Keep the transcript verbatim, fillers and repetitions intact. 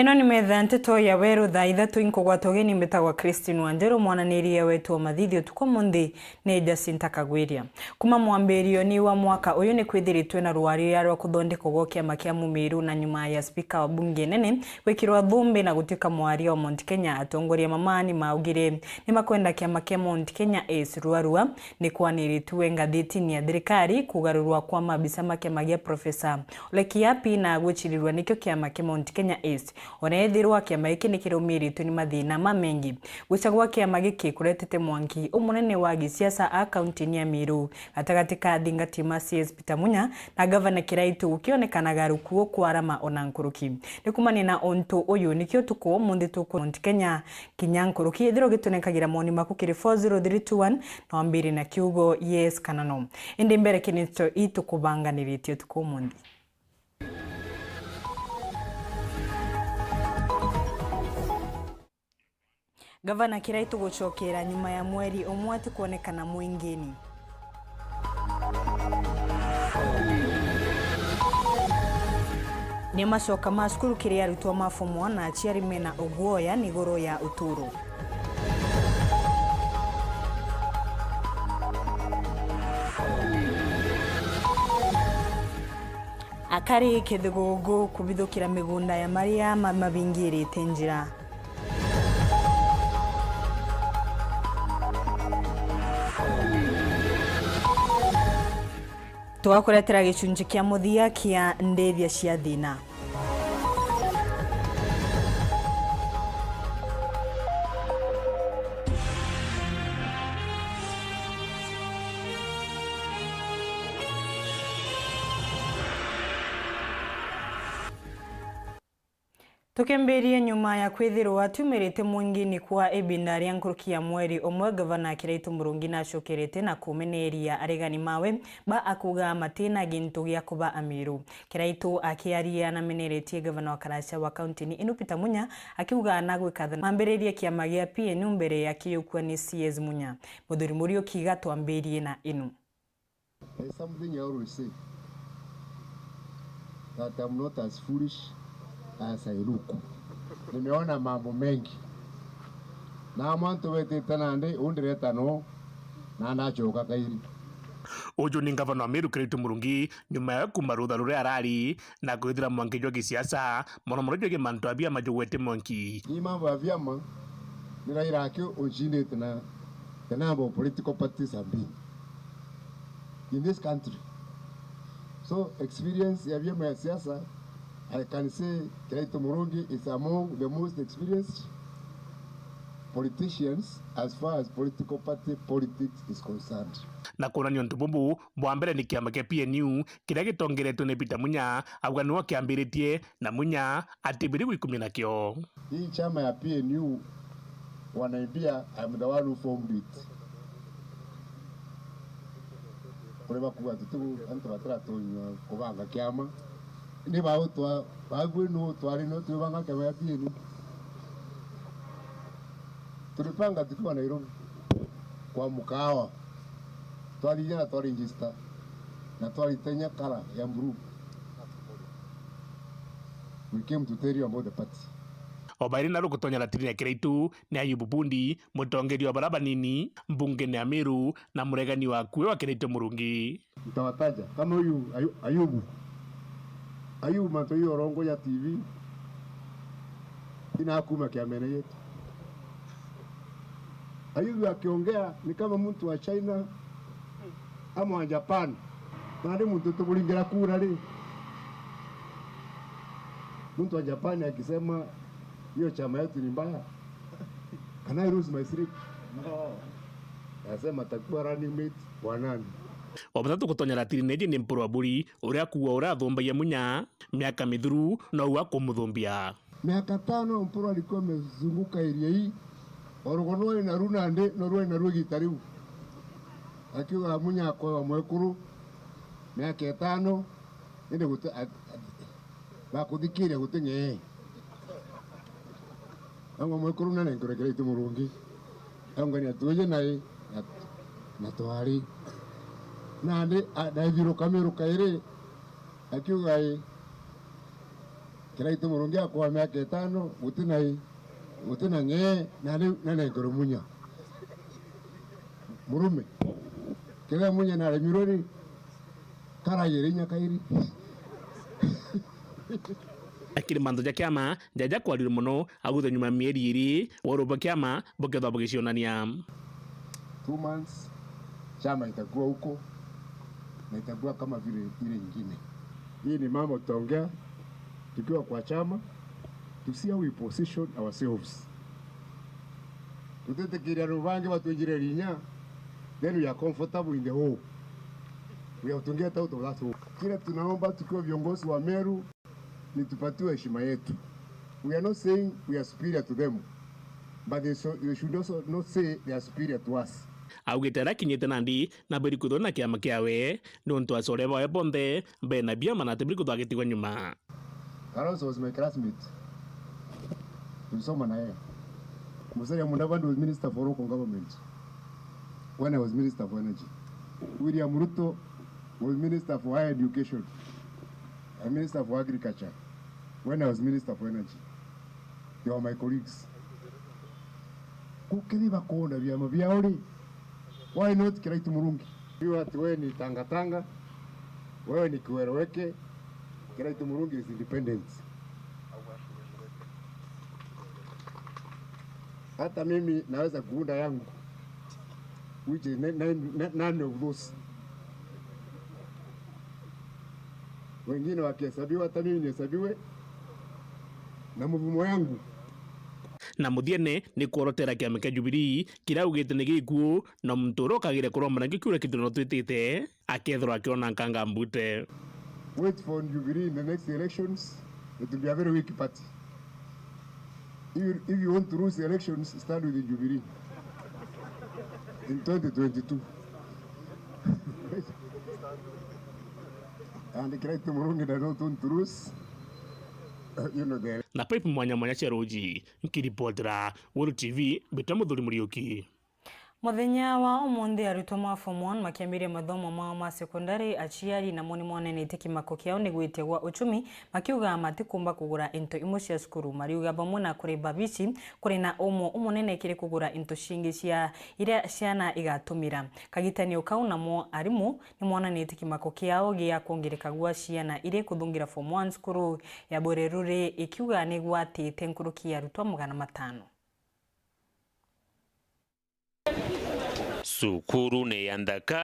Ino ni metha ya nteto ya weru thaa ithatu, inkugwata ugeni, mbitagwa Christine Wanjiru, mwananiria wetu wa mathithi utuku umunthi ni Jacinta Kagwiria. Kuma mwambirioni wa mwaka uyu ni kwithiritwe na rwaria rwa kuthondekwa gwa kiama kia Mumiru, na nyuma ya spika wa bunge nene gwikirwa thumbi na gutuika mwaria wa Mount Kenya, atongoria mama ni maugire ni makwenda kiama kia Mount Kenya East rwarua ni kwaniritue ngathitini ya thirikari kugarurwa kwa mabisa ma kiama gia Professor Ole Kiapi na gwicirirwa nikio kiama kia Mount Kenya East. Ona ethirwa kiama giki ni kirumiritwe ni mathina mamengi, gucagwa kiama giki kuretete mwanki umunene wa gisiasa a kauntini ya Meru, gatagati ka athingati ma C S Peter Munya na gavana Kiraitu, gukionekanaga rukuo kwarama ona nkuruki. Ni kumania na untu uyu, nikio utuku wa umunthi tuku Mount Kenya kinya nkuruki. Ethirwa ugitunenkagira moni maku kiri four zero three two one, na wambire na kiugo yes kana no. Indi mbere kiri nteto ii tukubanganiritie utuku umunthi. Gavana Kiraitu gucokera nyuma ya mweri umwe atikwonekana mwingini. Ni macoka ma cukuru kiri arutwo ma form one na aciari mena uguoya ni iguru ya uturo. Akari kithugugu kubithukira migunda ya maria ma-, mabingirite njira. Twakuretera gicunci kia muthia kia ndithia cia thina. Tukimbirie, nyuma ya kwithirwa atumirite mwingini kwa ibinda ria nkuruki ya mweri umwe, Gavana Kiraitu Murungi nacokerete na kumeneria aregani mawe ba akuga matina gintu gia kuba Amiru. Kiraitu akiaria nameneretie gavana wa karacia wa kauntini inu Peter Munya, akiuga nagwikatha mambiririe kiama gia P N U mbere ya kiyukua ni C S Munya. Muthuri Muriuki, gatwambirie na inu. There's something I always say, that I'm not as foolish as I look. Nimeona mambo mengi. Na mwantu wetite nandi, undireta no, na nachoka kairi. Uju ni ngavana wa Meru Kiraitu Murungi, nyuma ya kuma rutha ruria arari na kwithira mwanki jwa gisiasa, mono mono jwegie mantu a biama jugwete mwanki. Ni mambo ya biama, ni Raila aki uncindite na the number of political parties have been in this country. So, experience ya biama ya siasa, I can say Kiraitu Murungi is among the most experienced politicians as far as political party politics is concerned. Na kuonania untu bubu, bwa mbere ni kiama kia P N U kiria gitongeretwe ni Peter Munya, auga niwe kiambiritie, na Munya atibiri gwikumia nakio. Hii chama ya P N U wanaibia, I'm the one who formed it. Kuri bakuga tuti antu batiratunywa kubanga kiama. Ni bautwa, bagwi nu twari no twibanga kiama ya P N U. Tulipanga tukiwa Nairobi kwa mkahawa. Twarithia na twaregister na twaritenya kara ya blue. We came to tell you about the party. O bairi na rukutonya ratiri ya Kiraitu ni Ayubu Bundi, mutongeria wa bara banini mbungene ya Meru na muregani wa akui wa Kiraitu Murungi. Nitawataja kama huyu Ayu-, Ayubu. Ayubu mantu hiyo rongo ya T V inakuma kiamene yetu. Ayubu akiongea ni kama mtu wa China ama wa Japan. Na ni mtu tukuringira kura ri. Mtu wa Japan akisema hiyo chama yetu ni mbaya. Can I lose my sleep? No. Nasema takuwa running mate wa nani? Wa batatu kutonya ratiri neji ni Mpuru wa Buri, uria akuuga uria athumbagia Munya miaka mithuru, no ua kumuthumbia. Miaka tano Mpuru alikuwa amezunguka area hii. O rugono rwari naru nandi, no rwari naru igita riu. Akiuga Munya akwa wa mwekuru, miaka itano, indi guti-, a-, a-, bakuthikiria guti ng'ee. Angwa mwekuru na nenkurekeretie Murungi. Angwa ni atuje nai, na, na twari. Nandi, a, ndaithiruka miruka iri, akiuga ii, Kiraitu Murungi akwa miaka itano, gutina i, gutina ng'ee, na riu nanenkerwe munya. Murume. Kethira munya naremirwe ri, karagire inya kairi. Akiri mantu ja kiama jaja kwarirwe mono, augite nyuma ya mieri iri, weru bwa kiama bukethwa bugicionania. Two months, chama itakuwa huko, na itakuwa kama vile ile ingine. Hii ni mambo tutaongea tukiwa kwa chama, to see how we position ourselves. Tutitikiria antu bangi batwinjire rinya, then we are comfortable in the hole. We have to get out of that hole. Kile tunaomba tukiwa viongozi wa Meru, ni tupatiwe heshima yetu. We are not saying we are superior to them, but they, so, they should also not say they are superior to us. Augite aria akinyite nandi, nabwiri kwithirwa na kiama kiawe, niuntu acore bawe bonthe bena biama na atibwiri kwithirwa agitigwa nyuma. Kalonzo was my classmate. Tulisoma na yeye. Musalia Mudavadi was minister for local government when I was minister for energy. William Ruto was minister for higher education and minister for agriculture when I was minister for energy. They were my colleagues. Kukiri bakuunda biama biao ri, why not Kiraitu Murungi? Sio ati wewe ni tangatanga, wewe ni kiwereweke. Kiraitu Murungi is independent. Hata mimi naweza kuunda yangu, which is ni-, ni-, ni-, none of those. Wengine wakihesabiwa, hata mimi nihesabiwe na mvumo yangu. Na muthiene ni kworotera kiama kia Jubilee kiria augite ni gikuu, na muntu uria ukagire kuromba nakio kiura kintu no twitite, akethirwa akiona nkanga mbute. Wait for Jubilee in the next elections, it will be a very weak party. If you, if you want to lose elections, stand with Jubilee in twenty twenty-two. And Kiraitu Murungi does not want to lose, uh, you know, the Na pipe mwanya mwanya cia ruji, nkiripotera Weru T V, mbita Muthuri Muriuki. Muthenya wa umunthi, arutwo ma form one makiambiria mathomo mao ma sekondari, aciari namo ni monenetie kimako kiao ni gwitia gwa uchumi, makiuga matikumba kugura into imwe cia cukuru. Mariuga bamwe na kurimba bici kuri na umo umunene kiri kugura into cingi cia iria ciana igatumira. Kagitani o kau, namo arimu ni monenetie kimako kiao gia kwongereka gwa ciana iri kuthungira form one cukuru ya Bwereruri, ikiuga ni gwatite nkuruki ya arutwo magana matano. Cukuru ni ya nthaka